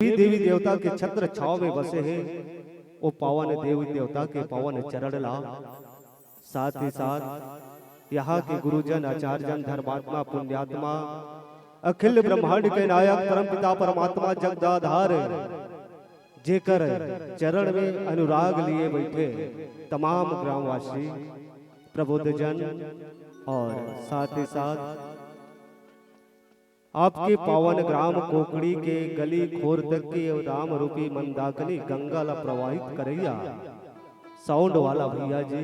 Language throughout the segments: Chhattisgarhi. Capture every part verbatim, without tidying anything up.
देवी देवता के छत्र छाव में बसे हे, वो पावन देवी देवता के पावन चरण ला, साथ ही साथ यहाँ के गुरुजन, आचार्यजन, धर्मात्मा, पुण्यात्मा, अखिल ब्रह्मांड के नायक, परमपिता परमात्मा, जगदाधार, जेकर चरण में अनुराग लिए बैठे तमाम ग्रामवासी, प्रबुद्धजन और साथ ही साथ आपके पावन ग्राम कोकड़ी के गली खोर तक के राम रूपी मंदाकिनी गंगा ला प्रवाहित करैया साउंड वाला भैया जी,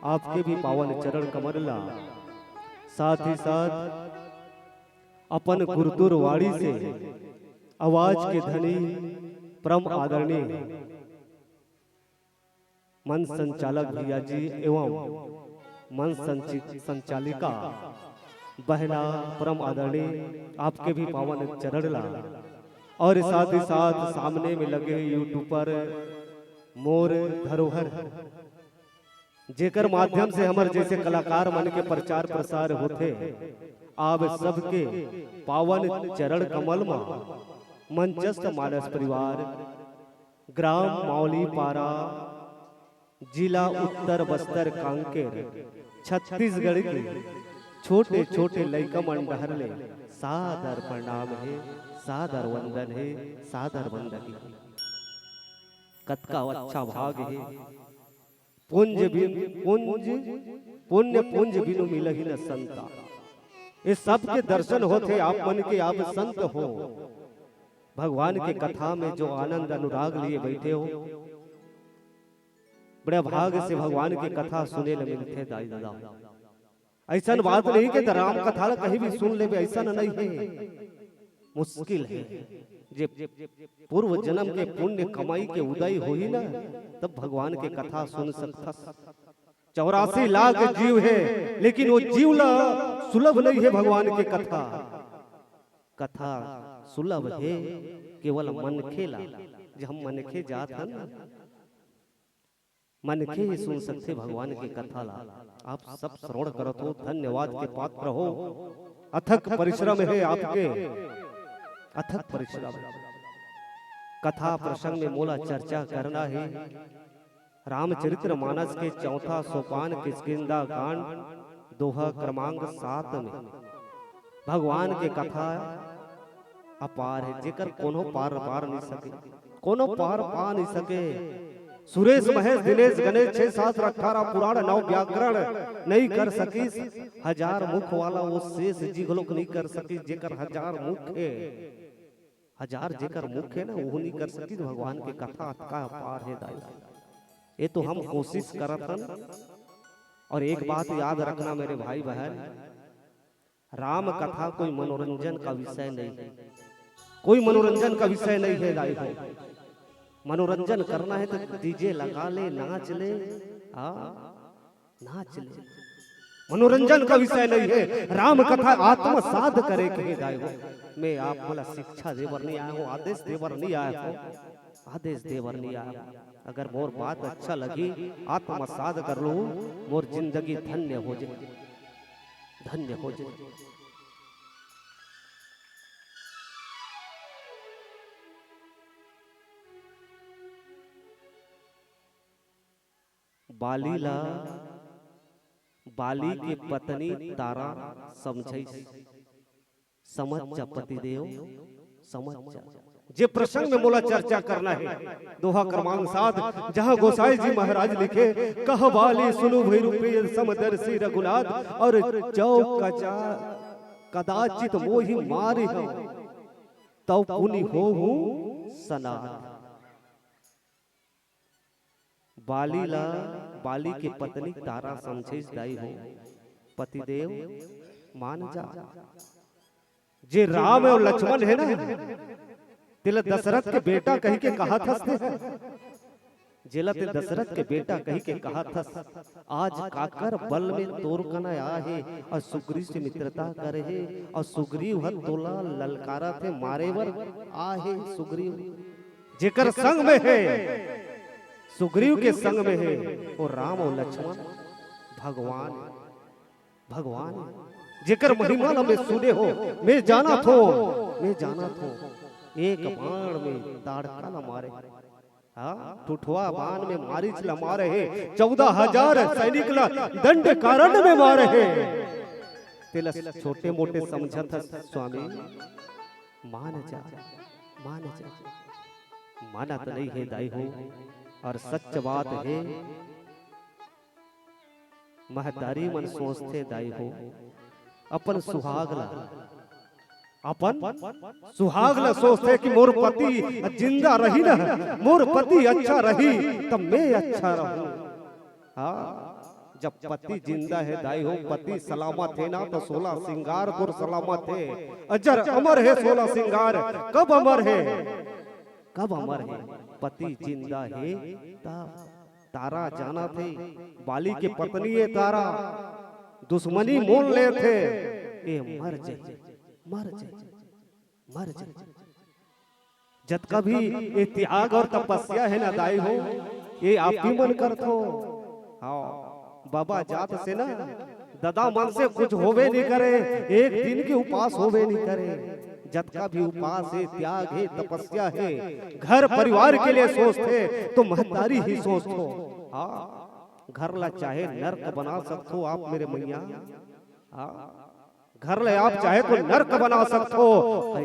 आपके भी पावन चरण कमल ला, साथ ही साथ अपन गुरतुर वाणी से आवाज के धनी परम आदरणीय मंच संचालक भैया जी एवं मंच संचि-, संचालिका बहना परम आदरणीय, आपके भी पावन चरण ला और साथ ही साथ सामने में लगे यूट्यूबर मोर धरोहर, जेकर माध्यम से हमर जैसे कलाकार मन के प्रचार प्रसार होथे, आप सबके पावन चरण कमल म मंचस्थ मानस परिवार, ग्राम मौली पारा, जिला उत्तर बस्तर कांकेर, छत्तीसगढ़ के छोटे छोटे लइका मन डहर ले सादर प्रणाम हे, सादर वंदन हे, सादर वंदन हे। कतका अच्छा भाग हे। पुंज बिन पुंज, पुण्य पुंज बिनु मिलही न संता। ये सबके दर्शन होथे आप मन के, आप संत हो। भगवान के कथा में जो आनंद अनुराग लिए बैठे हो, बड़े भाग से भगवान के कथा सुने ल मिलथे दाई ददा। ऐसन बात नहीं कि राम कथा ला कहीं भी सुन लेबे, ऐसा नहीं है, मुश्किल है। जे पूर्व जन्म के पुण्य कमाई के उदय होही ना, तब भगवान के कथा सुन सकथस। चौरासी लाख जीव है, लेकिन वो जीव ला सुलभ नहीं है भगवान के कथा। कथा सुलभ है केवल मनखे ला। जे हम मनखे जात हन ना, मनखे ही सुन सकथे भगवान के कथा ला। आप सब श्रवण करत हो, धन्यवाद के पात्र हो। अथक परिश्रम है आपके, अथक परिश्रम। कथा प्रसंग में मोला चर्चा करना है। रामचरित्र मानस के चौथा सोपान किष्किंधा कांड दोहा क्रमांक सात में भगवान के कथा अपार है, जेकर कोनो पार पार नहीं सके, कोनो पार पा नहीं सके। सुरेश महेश दिनेश गणेश छह शास्त्र अठारह पुराण नौ व्याकरण नहीं कर सकिस। हजार मुख वाला वो शेष जी घलोक नहीं कर सकिस, जेकर हजार मुख है, हजार जेकर मुख है ना, वो नहीं कर सकिस। भगवान के कथा अतका अपार है दाई। ये तो हम कोशिश करत हन। और एक बात याद रखना मेरे भाई बहन, राम कथा कोई मनोरंजन का विषय नहीं है, कोई मनोरंजन का विषय नहीं है दाई हो। मनोरंजन करना है तो डीजे लगा ले, नाच ले, हाँ, नाच ले। मनोरंजन का विषय नहीं है। राम कथा आत्मसाध करे के हे दाई हो। मैं आप मोला शिक्षा देबर नहीं आया हूँ, आदेश देबर नहीं आया हूँ, आदेश देबर नहीं आया हूँ। अगर मोर बात अच्छा लगी, आत्मसाध कर लूँ, मोर जिंदगी धन्य हो जाए, धन्य हो जाए। बाली ला बाली के पत्नी तारा समझइस, समझ जा पतिदेव, समझ जा। जे प्रसंग में मोला चर्चा करना है, दोहा क्रमांक सात, जहाँ गोसाई जी महाराज लिखे, "कह बाली सुनु भैरू प्रिय समदर्शी रघुनाथ, और जौ कचा कदाचित मोहि मारिहौ, तौ पुनि होहु सनाथ।" बाली ला बाली के पत्नी तारा समझिस दाई हो, पतिदेव मान जा। जे राम अउ लक्ष्मण हे ना, तेला दशरथ के बेटा कहि के कहाथस ते, जेला ते दशरथ के बेटा कहि के कहाथस, आज काकर बल में तोर कना आहे अउ सुग्रीव से मित्रता करे हे अउ सुग्रीव ह तोला ललकारत हे, मारे बर आहे सुग्रीव। जेकर संग में हे, सुग्रीव के संग में हे, वो राम अउ लक्ष्मण भगवान, भगवान। जेकर महिमा ला मैं सुने हो, मैं जानत हो, मैं जानत हो, एक बाण में ताड़का ला मारे। हाँ, ठुठवा बाण में मारिच ला मारे हे, चौदह हजार सैनिक ला दंड कारण्य में मारे हे। तेला छोटे मोटे समझत हस स्वामी, मान जा, मान जा। मानत नहीं हे दाई हो, और सच बात हे, महतारी मन सोचथे दाई हो, अपन सुहाग ला, अपन सुहाग ला सोचथे कि मोर पति जिंदा रही ना, मोर पति अच्छा रही, तब मैं अच्छा रहूं। हाँ, जब पति जिंदा हे दाई हो, पति सलामत हे ना, तो सोलह सिंगार तोर सलामत हे, अजर अमर हे सोलह सिंगार। कब अमर हे? कब अमर हे? पति जिंदा हे तब। तारा जानत हे, बाली के पत्नी हे तारा, दुश्मनी मोल लेथे, ए मर जाई, मर जाई, मर जाई। जतका भी ये त्याग और तपस्या हे ना दाई हो, ये आप ही मन करथो। हाँ, बाबा जात से ना, ददा मन से कुछ होवे नहीं करे, एक दिन के उपास होवे नहीं करे। जतका भी उपास हे, त्याग हे, तपस्या हे, घर परिवार के लिए सोचथे, तो महतारी ही सोचथो। हाँ, घर ला चाहे नरक बना सकथो आप मेरे मैया। हाँ, घर ला आप चाहे तो नरक बना सकथो,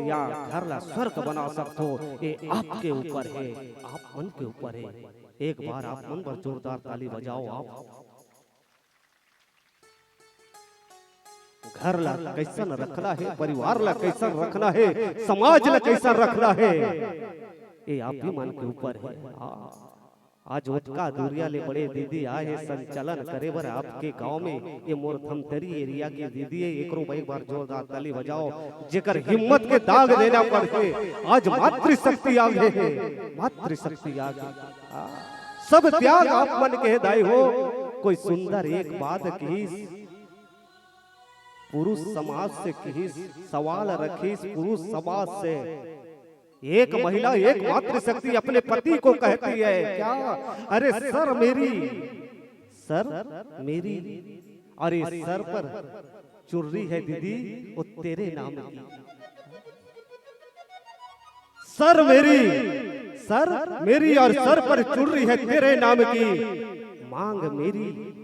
या घर ला स्वर्ग बना सकथो। ये आपके ऊपर हे, आप मन के ऊपर हे। एक बार आप मन बर जोरदार ताली बजाओ आप। घर ला कैसन रखना हे, परिवार ला कैसन रखना हे, समाज ला कैसन रखना हे, ये आप ही मन के ऊपर हे। हाँ। आज ओतका दूरिया ले बड़े दीदी आए हे संचालन करे बर आपके गांव में। ये मोर धमतरी एरिया के दीदी हे, एकरो बर एक बार जोरदार ताली बजाओ, जेकर हिम्मत के दाग देना पड़थे। आज मातृशक्ति आ गे हे, मातृशक्ति आ गे। आ, सब त्याग आप मन के हे दाई हो। कोई सुंदर एक बात किहिस, पुरुष समाज से किहिस, सवाल रखिस पुरुष समाज से। एक महिला, एक मातृशक्ति अपने पति को कहती है क्या? अरे सर मेरी, सर मेरी, और ये सर पर चुर्री है दीदी, वो तेरे नाम की। सर मेरी, सर मेरी और सर पर चुर्री है तेरे नाम की। मांग मेरी,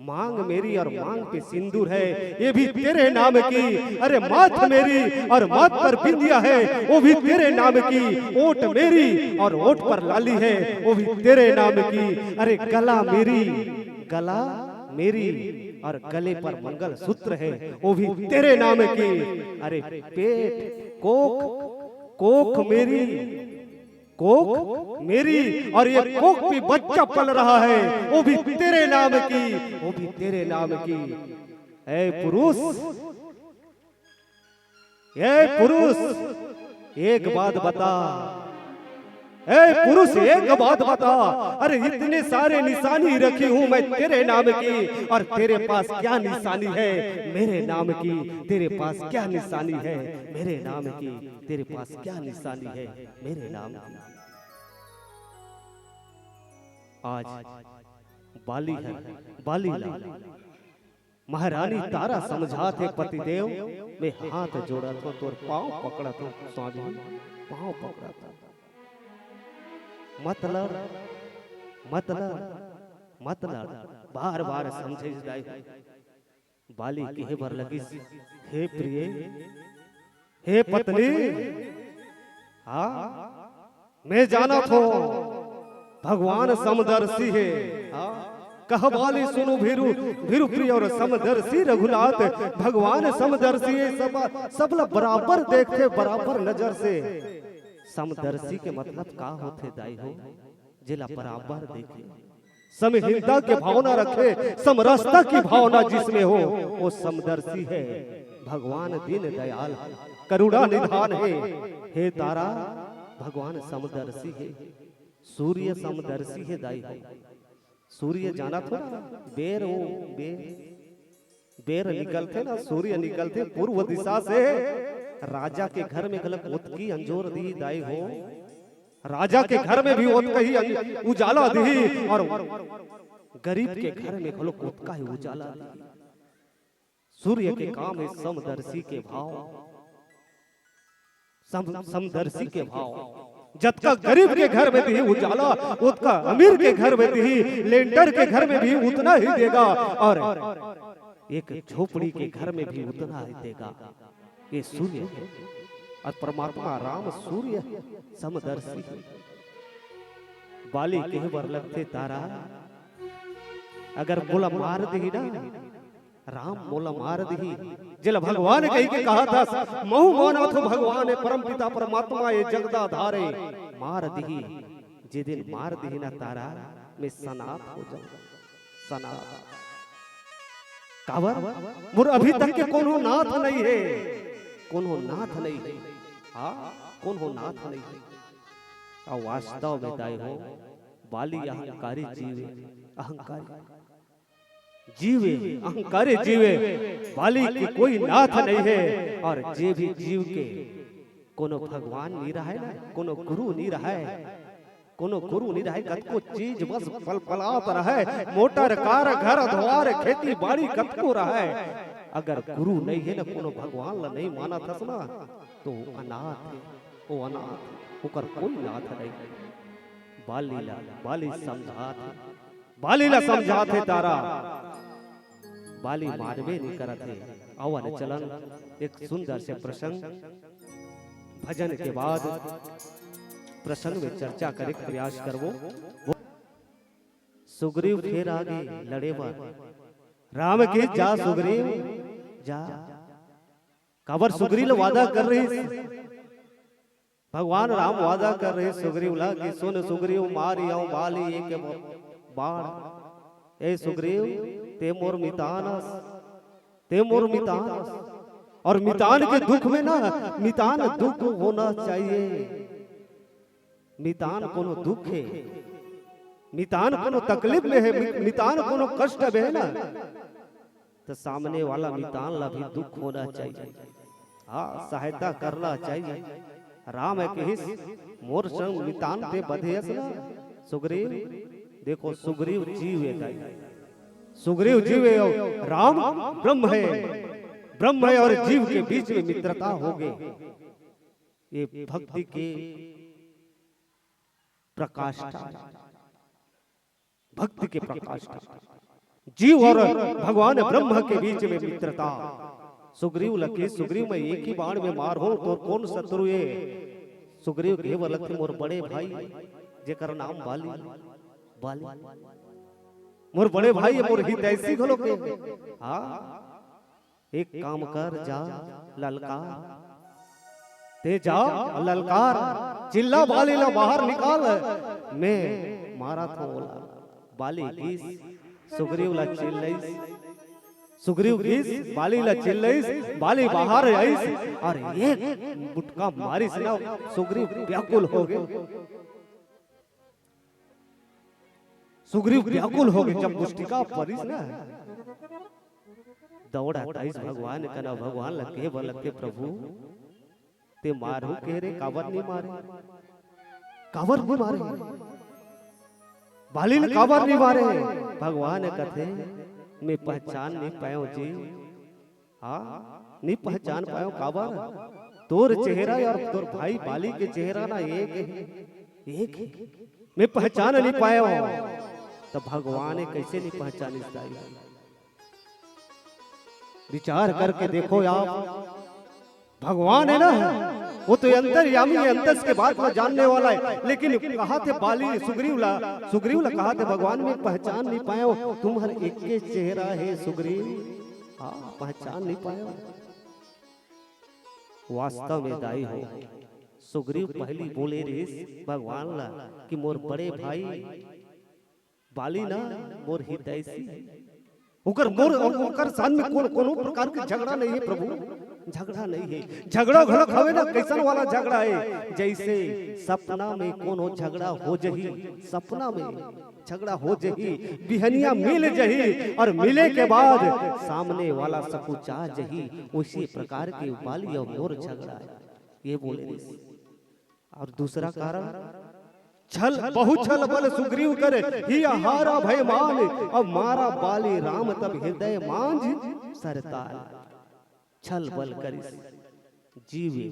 मांग मेरी और मांग पे सिंदूर है, ये भी तेरे नाम की। अरे माथ मेरी और माथ पर बिंदिया है, वो भी तेरे नाम की। ओठ मेरी और ओठ पर लाली है, वो भी तेरे नाम की। अरे गला मेरी, गला मेरी और गले पर मंगलसूत्र है, वो भी तेरे नाम की। अरे पेट, कोख, कोख मेरी, कोख मेरी, और ये कोख पे बच्चा पल रहा है, वो भी तेरे नाम की, वो भी तेरे नाम की। ऐ पुरुष, ऐ पुरुष, एक बात बता, ऐ पुरुष, एक बात बता। अरे इतने सारे निशानी रखी हूं मैं तेरे नाम की, और तेरे पास क्या निशानी है मेरे नाम की? तेरे पास क्या निशानी है मेरे नाम की? तेरे पास क्या निशानी है मेरे नाम की? आज बाली है, बाली ला महारानी तारा समझात हे, पतिदेव, मैं हाथ जोड़त हों, तोर पाँव पकड़त हों, स्वामी, पाँव पकड़त हों। मत लड़, मत लड़, मत लड़, बार-बार समझाइस दाई। बाली कहे बर लगिस, हे प्रिय, हे पत्नी, हाँ, मैं जानत हों, भगवान समदर्शी हे। हाँ, कह बाली सुनु भीरु, भीरु प्रिय और समदर्शी रघुनाथ। भगवान समदर्शी हे, सब, सबला बराबर देखथे, बराबर नजर से। समदर्शी के मतलब का होथे दाई हो? जेला बराबर देखे, समहीनता के भावना रखे, समरसता की भावना जिसमें हो, वो समदर्शी है। भगवान दीन दयाल, करुणा निधान है। हे तारा, भगवान समदर्शी है, सूर्य समदर्शी है दाई हो। सूर्य जानत हो ना, बेर वो, बेर, बेर निकलथे ना, सूर्य निकलथे पूर्व दिशा से। राजा के घर में घलोक ओतकी अंजोर दिही दाई हो, राजा के घर में भी ओतका ही अं-, उजाला दिही, और गरीब के घर में घलोक ओतका ही उजाला दिही। सूर्य के काम हे समदर्शी के भाव। सम-, समदर्शी के भाव। जतका गरीब के घर में दिही उजाला, ओतका अमीर के घर में दिही, लेंटर के घर में भी उतना ही देगा, और एक झोपड़ी के घर में भी उतना ही देगा। ये सूर्य हे, और परमात्मा राम सूर्य हे, समदर्शी हे। बाली कहे बर लगथे, तारा, अगर मोला मार दिही ना, राम मोला मार दिही, जेला भगवान कहि के कहा था, महू मानत हो भगवान हे, परम पिता परमात्मा हे, जगदाधार हे, मार दिही। जे दिन मार दिही ना तारा, मैं सनाथ हो जाऊं, सनाथ। काबर? मोर अभी तक के कोनो नाथ नहीं हे, कोनो नाथ नहीं हे, हाँ, कोनो नाथ नहीं हे। अउ वास्तव में दाई हो, बाली अहंकारी जीव हे, अहंकारी जीव हे, अहंकारी जीव हे। बाली के कोई नाथ नहीं हे, और जे भी जीव के कोनो भगवान नहीं रहय ना, कोनो गुरु नहीं रहय, कोनो गुरु नहीं रहय, कतको चीज बस पलपलात रहय, मोटर कार घर द्वार खेती बाड़ी कतको रहय, अगर गुरु नहीं हे ना, कोनो भगवान ला नहीं मानत हस ना, तो अनाथ हे, वो अनाथ हे, ओकर कोई नाथ नहीं। बाली ला, बाली समझात हे, बाली ला समझात हे तारा, बाली मानबे नहीं करत हे। अउ न चलन एक सुंदर से प्रसंग, भजन के बाद प्रसंग में चर्चा करे के प्रयास करबो। सुग्रीव फेर आगे लड़े बर। राम के जा सुग्रीव जा। काबर सुग्रीव ल वादा कर रहिस, भगवान राम वादा कर रहिस सुग्रीव ला कि सुन सुग्रीव, मारिहंव बाली एक बाण। ए सुग्रीव, ते मोर मितान अस, ते मोर मितान अस। और मितान के दुख में ना, मितान दुख होना चाहिए। मितान कोनो दुख हे, मितान कोनो तकलीफ में हे, मि-, मितान कोनो कष्ट में हे ना, तो सामने वाला मितान ला भी दुख होना चाहिए। हाँ, सहायता करना चाहिए। राम हे कहिस, मोर संग मितान ते बधे अस ना, सुग्रीव। देखो, सुग्रीव जीव हे दाई, सुग्रीव जीव हे, अउ राम ब्रह्म हे, ब्रह्म हे और जीव के बीच में मित्रता हो गई। ये भक्ति के प्रकाष्ठा, भक्ति के प्रकाष्ठा, जीव और भगवान ब्रह्म के बीच में मित्रता। सुग्रीव ल कहिस, सुग्रीव, मैं एक ही बाण में मारहूं, तोर कौन शत्रु हे? सुग्रीव कहे बर लगथे, मोर बड़े भाई, जेकर नाम बाली, बाली, मोर बड़े भाई हे, मोर हितैषी घलो के। हाँ, एक काम कर, जा ललकार, ते जा ललकार, चिल्ला बाली ला बाहर निकाल, मैं मारत हंव ओला। बाली गिस, सुग्रीव ला चिल्लइस, सुग्रीव गिस, बाली ला चिल्लइस, बाली बाहर आइस, और एक मुटका मारिस ना, सुग्रीव व्याकुल हो गे। सुग्रीव व्याकुल हो गे, जब मुष्टिका परिस ना, दौड़त आइस भगवान कना, भगवान ल कहे बर लगथे, प्रभु, ते मारहूं कहे रे, काबर नहीं मारे, काबर नहीं मारे, बाली ल काबर नहीं मारे? भगवान कथे, मैं पहचान नहीं पायंव जी, हाँ, नहीं पहचान पायंव, काबर? तोर चेहरा और तोर भाई बाली के चेहरा ना एक हे, एक हे। मैं पहचान नहीं पायंव। तो भगवान हे, कैसे नहीं पहचानिस दाई? विचार करके देखो आप, भगवान हे ना, वो तो अंतर्यामी हे, अंतस के बात ला जानने वाला हे। लेकिन कहा थे बाली, सुग्रीव ला, सुग्रीव ला कहा थे, भगवान मैं पहचान नहीं पायंव, तुम्हर एके चेहरा हे सुग्रीव। हाँ, पहचान नहीं पायंव। वास्तव में दाई हो, सुग्रीव पहली बोले रहिस भगवान ला कि मोर बड़े भाई बाली ना मोर हितैषी, ओकर मोर, ओकर संग में कोनो, कोनो प्रकार के झगड़ा नहीं हे प्रभु, झगड़ा नहीं हे। झगड़ा घलोक हवे ना, कैसन वाला झगड़ा हे? जैसे सपना में कोनो झगड़ा हो जही, सपना में झगड़ा हो जही, बिहनिया मिल जही और मिले के बाद सामने वाला सकुचा जही, उसी प्रकार के बाली और मोर झगड़ा हे, ये बोले रहिस। और दूसरा कारण, छल, बहु छल बल सुग्रीव कर, हिय हारा भय मान, अब मारा बाली राम तब हृदय मांझ सरताल। छल बल करिस, जीवे,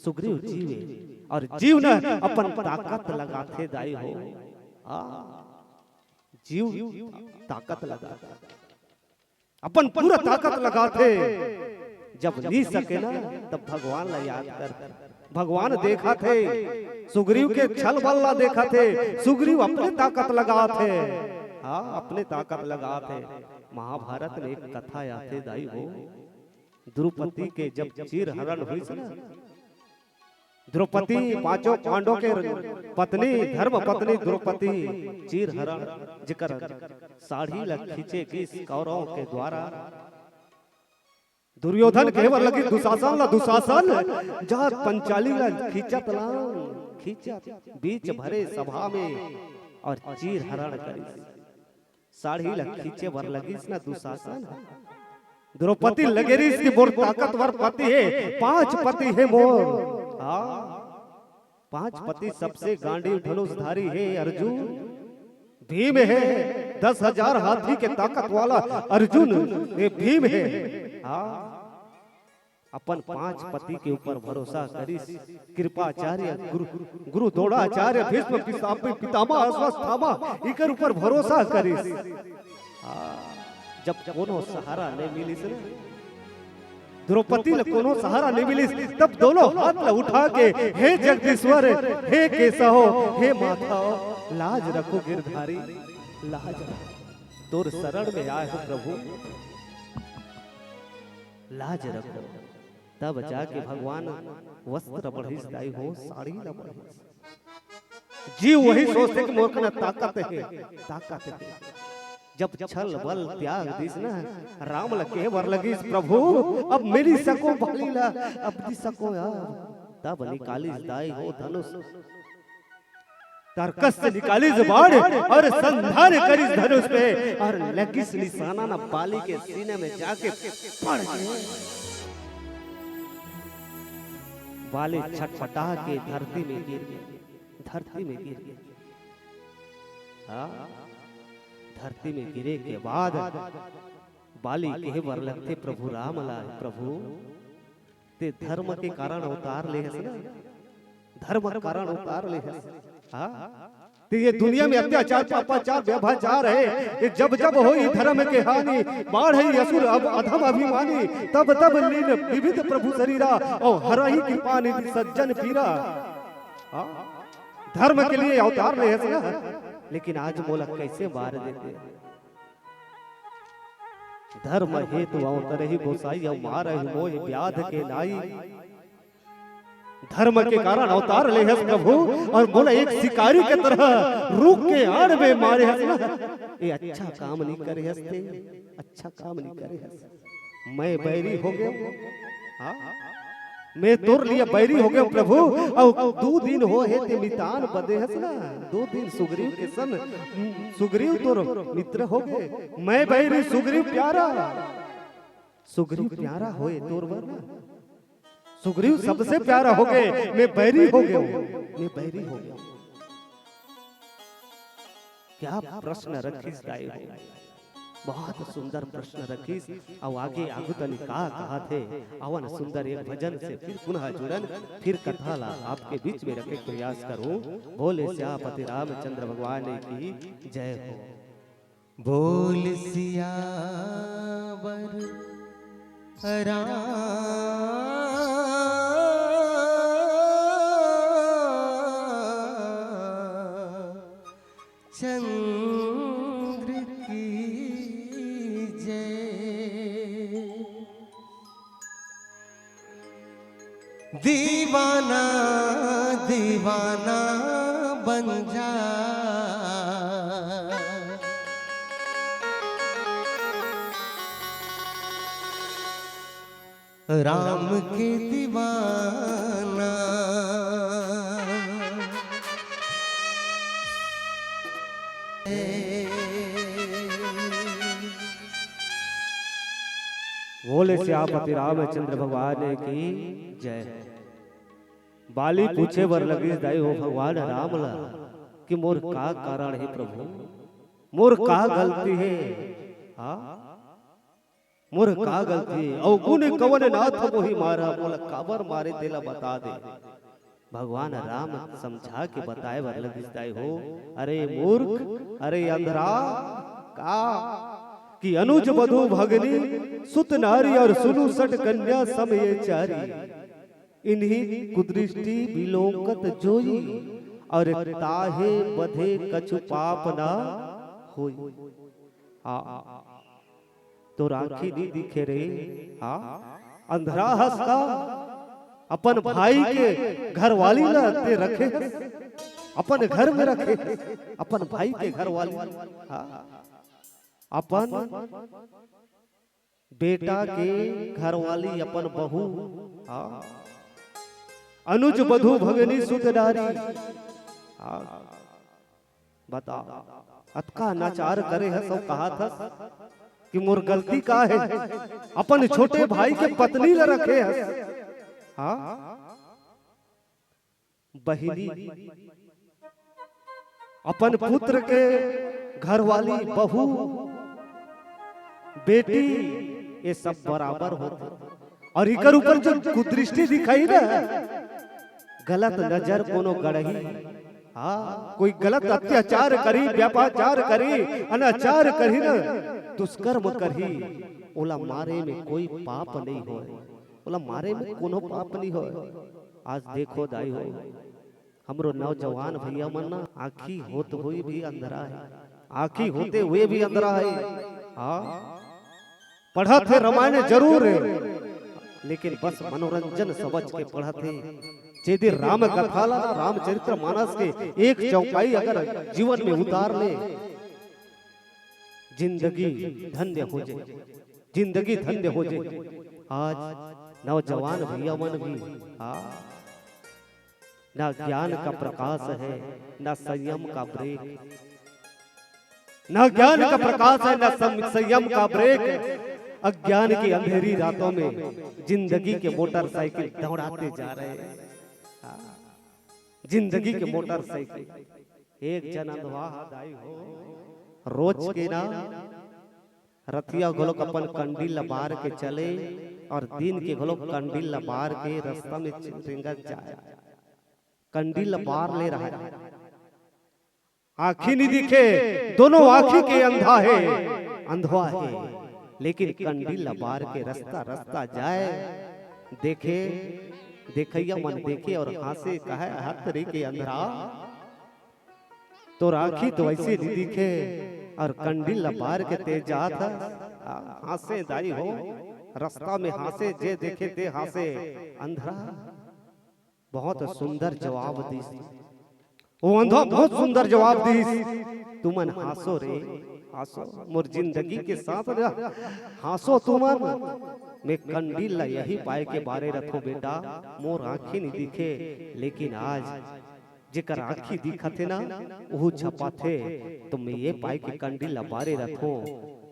सुग्रीव जीवे, अउ जीव न अपन ताकत लगाथे दाई हो। आ, जीव ताकत लगाथे, अपन पूरा ताकत लगाथे। जब नी सके ना, तब भगवान ला याद कर। भगवान देखथे, सुग्रीव के छल बल ला देखथे, सुग्रीव अपने ताकत लगाथे। हाँ, अपने ताकत लगाथे। महाभारत में एक कथा आथे दाई हो, द्रौपदी के जब चीर हरण होइस ना, द्रौपदी पांचों पांडव के पत्नी, धर्म पत्नी द्रौपदी चीर हरण, जेकर साड़ी ला खींचे गिस कौरव के द्वारा। दुर्योधन कहे बर लगिस दुशासन ला, दुशासन, जा पंचाली ला खींचत ला, खींचत बीच भरे सभा में अउ चीर हरण करिस। साड़ी ला खींचे बर लगिस ना दुशासन। द्रौपदी लगे रहिस कि मोर ताकतवर पति हे, पांच पति हे मोर। हाँ, पांच पति सबसे गांडीव धनुषधारी हे अर्जुन। भीम हे, दस हजार हाथी के ताकत वाला अर्जुन, ये भीम हे। हाँ, अपन पांच पति के ऊपर भरोसा करिस। कृपाचार्य, गुरु, गुरु द्रोणाचार्य, भीष्म पितामह, पितामह अश्वत्थामा, इकर ऊपर भरोसा करिस। हाँ, जब कोनो सहारा नहीं मिलिस ना, द्रौपदी ल कोनो सहारा नहीं मिलिस, तब दोनों हाथ ल उठा के, हे जगदीश्वर, हे केशव, हे माधव, लाज रखो गिरधारी, लाज रखो। तोर शरण में आए हो प्रभु, लाज रखो। तब जाके भगवान वस्त्र बढ़िस दाई हो, साड़ी ला बढ़िस। जीव वही सोचथे कि मोर कना ताकत हे, ताकत हे। जब छल बल त्याग दिस ना, राम ल कहे बर लगिस, प्रभु, अब मिली सको बाली ला, अब दी सको अब। तब निकालिस दाई हो धनुष, तरकस से निकालिस बाण अउ संधार करिस धनुष पे अउ लगिस निशाना ना बाली के सीने में जाके पड़ गे। बाली छटपटा के धरती में गिर गे, धरती में गिर गे। हाँ, धरती में गिरे के बाद बाली कहे बर लगथे प्रभु राम ला, प्रभु, ते धर्म के कारण अवतार ले हस ना, धर्म के कारण अवतार ले हस। हाँ? ते ये दुनिया में अत्याचार, पापाचार, व्यभिचार हे, ये जब जब होही धर्म के हानि, बाढ़ही असुर अब अधम अभिमानी, तब तब लीन विविध प्रभु शरीरा, अउ हरहि कृपा निधि सज्जन पीरा। हाँ? धर्म के लिए अवतार ले हस ना, लेकिन आज मोला कैसे मार देते? धर्म हेतु अवतरही गोसाई, अउ मारही मोहि व्याध के नाई। धर्म के कारण अवतार ले हस प्रभु, अउ मोला एक शिकारी के तरह रूख के आड़ में मारे हस ना। ये अच्छा काम नहीं करे हस ते, अच्छा काम नहीं करे हस। मैं बैरी हो गेंव। हाँ? मैं तोर लिए बैरी हो गेंव प्रभु, अउ दू दिन होहे ते मितान बदे हस ना, दू दिन सुग्रीव के सन, सुग्रीव तोर मित्र हो गे, मैं बैरी सुग्रीव प्यारा, सुग्रीव प्यारा होए तोर बर ना, सुग्रीव सबसे प्यारा हो गे, मैं बैरी हो गेंव, मैं बैरी हो गेंव। क्या प्रश्न रखिस दाई हो? बहुत सुंदर प्रश्न रखिस। अउ आगे आगू तनी का कहाथे, अवन सुंदर एक भजन से फिर पुनः जुड़न, फिर कथा ला आपके बीच में रखे के प्रयास करूं। बोले सियापति रामचंद्र भगवान की जय हो। बोल सियावर राम चंद्र की जय। दीवाना दीवाना बन जा, राम के दीवाना। बोले सियापति रामचंद्र भगवान की जय। बाली पूछे बर लगिस दाई हो भगवान राम ला कि मोर का कारण हे प्रभु, मोर का गलती हे? हाँ, मोर का गलती हे? अवगुण कवन नाथ मोहि मारह, मोला काबर मारे तेला बता दे। भगवान राम समझा के बताए बर लगिस दाई हो, अरे मूर्ख, अरे अंधरा, का कि अनुज बधु भगनी सुत नारी और सुनु सठ कन्या सम ये चारी। इन्हीं कुदृष्टि बिलोकत जोई, और ताहे बधे कछु पाप ना होई। आ, तोर आँखी नी दिखे रे, हाँ? अंधरा हस का? अपन भाई के घरवाली ला ते रखे हस, अपन घर में रखे हस, अपन भाई के घरवाली, हाँ? अपन बेटा के घरवाली, अपन बहू, हाँ? अनुज बधु भगनी सुत नारी, हाँ? बता, अतका अनाचार करे हस अउ कहत हस कि मोर गलती का हे? अपन छोटे भाई के पत्नी ल रखे हस, हाँ? बहिनी, अपन पुत्र के घरवाली, बहू, बेटी, ये सब बराबर होथे। और इकर ऊपर जो कुदृष्टि दिखाई ना, गलत नजर कोनो गड़ही, हाँ, कोई गलत अत्याचार करही, व्यभिचार करही, अनाचार करही ना, दुष्कर्म करही, ओला मारे में कोई पाप नहीं होय, ओला मारे में कोनो पाप नहीं होय। आज देखो दाई हो, हमरो नौजवान भैया मन ना आँखी होत हुए भी अंधरा हे, आँखी होते हुए भी अंधरा हे। हाँ, पढ़त हे रामायण जरूर हे, लेकिन बस मनोरंजन समझ के पढ़त हे। जे दिन राम कथा ला, रामचरित्र मानस के एक चौपाई अगर जीवन में उतार ले, जिंदगी धन्य हो जाए, जिंदगी धन्य हो जाए। आज नौजवान भैया मन भी, हाँ, ना ज्ञान का प्रकाश है, ना संयम का ब्रेक, ना ज्ञान का प्रकाश है, ना सं-, संयम का ब्रेक। अज्ञान की अंधेरी रातों में जिंदगी के मोटरसाइकिल दौड़ाते जा रहे हैं। हाँ, जिंदगी के मोटरसाइकिल। एक जन अंधवा हा दाई हो, रोज के ना रतिया घलोक अपन कंडील ला बार के चले और दिन के घलोक कंडील ला बार के रास्ता में च-, रेंगत जाए। कंडील ला बार ले रहा है, आँखी नी दिखे, दोनों आँखी के अंधा हे, अंधवा हे, लेकिन कंडील ला बार के रास्ता रास्ता जाए। देखे, देखइया मन देखे और हाँसे, कहे, "हत रे के अंधरा, तोर आँखी तो ऐसे नी दिखे और कंडील ला बार के ते जात हस।" आ, हाँसे दाई हो, रास्ता में हाँसे, जे देखे ते हाँसे। अंधरा बहुत सुंदर जवाब दिस। वो अंधवा बहुत सुंदर जवाब दिस, "तुमन हाँसो रे, हाँसो, मोर जिंदगी के साथ रह, हाँसो तुमन। मैं कंडील ला यही पाए के बारे रथों बेटा, मोर आँखी नी दिखे, लेकिन आज जेकर आँखी दिखत हे ना, ओहू झपाथे, तो मैं ये पाए के कंडील ला बारे रथों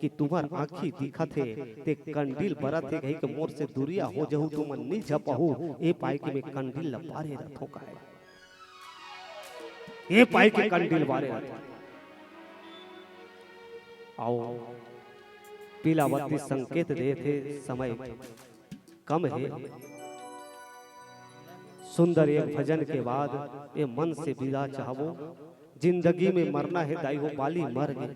कि तुम्हर आँखी दिखत हे, ते कंडील बरत हे कहि के मोर से दूरिया हो जहू, तुमन नी झपहू, ये पाए के मैं कंडील ला बारे रथों।" काहे? ये पाए के कंडील बारे रथों। आओ, पीला बत्ती संकेत देथे, समय कम हे। सुंदर एक भजन के बाद ये मन से विदा चाहबो। जिंदगी में मरना हे दाई हो, बाली मर गे,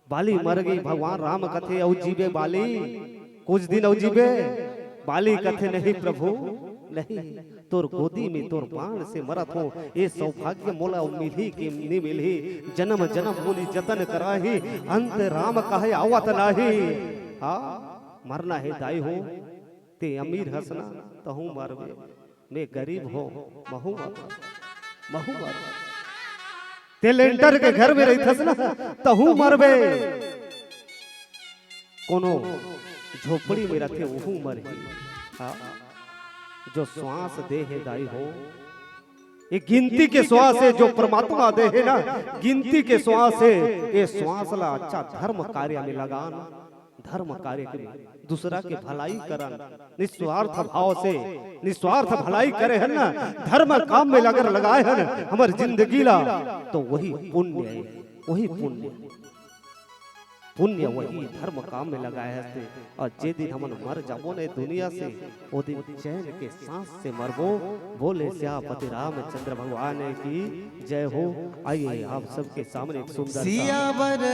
बाली मर गे। भगवान राम कथे, "अउ जीबे बाली, कुछ दिन अउ जीबे?" बाली कथे, "नहीं प्रभु, नहीं, तोर गोदी में तोर बाण से मरत हो, ये सौभाग्य मोला मिलही कि नी मिलही, जन्म जन्म मुनि जतन कराही, अंत राम कहे आवत नाही।" हाँ, मरना हे दाई हो, ते अमीर हस ना, तहूँ मरबे। मैं गरीब हो, महूँ मरबे, महूँ मरबे। ते लेंटर के घर में रहिथस ना, तहूँ मरबे। कोनो झोपड़ी में रथे, ओहू मरही। हाँ, जो श्वास दे हे दाई हो, ये गिनती के श्वास हे, जो परमात्मा दे हे ना, गिनती के श्वास हे, ये श्वास ला अच्छा धर्म कार्य में लगान। धर्म कार्य के, दूसरा के भलाई करन, निस्वार्थ भाव से, निस्वार्थ भलाई करे हन ना, धर्म काम में अगर लगाए हन हमर जिंदगी ला, तो वही पुण्य है, वही पुण्य, पुण्य वही धर्म काम में लगाए हस ते। और जे दिन हमन मर जाबो ने दुनिया से, वो दिन चैन के सांस से मरबो। बोले सियापति रामचंद्र भगवान की जय हो। आइए आप सबके सामने एक सुंदर सा सियावर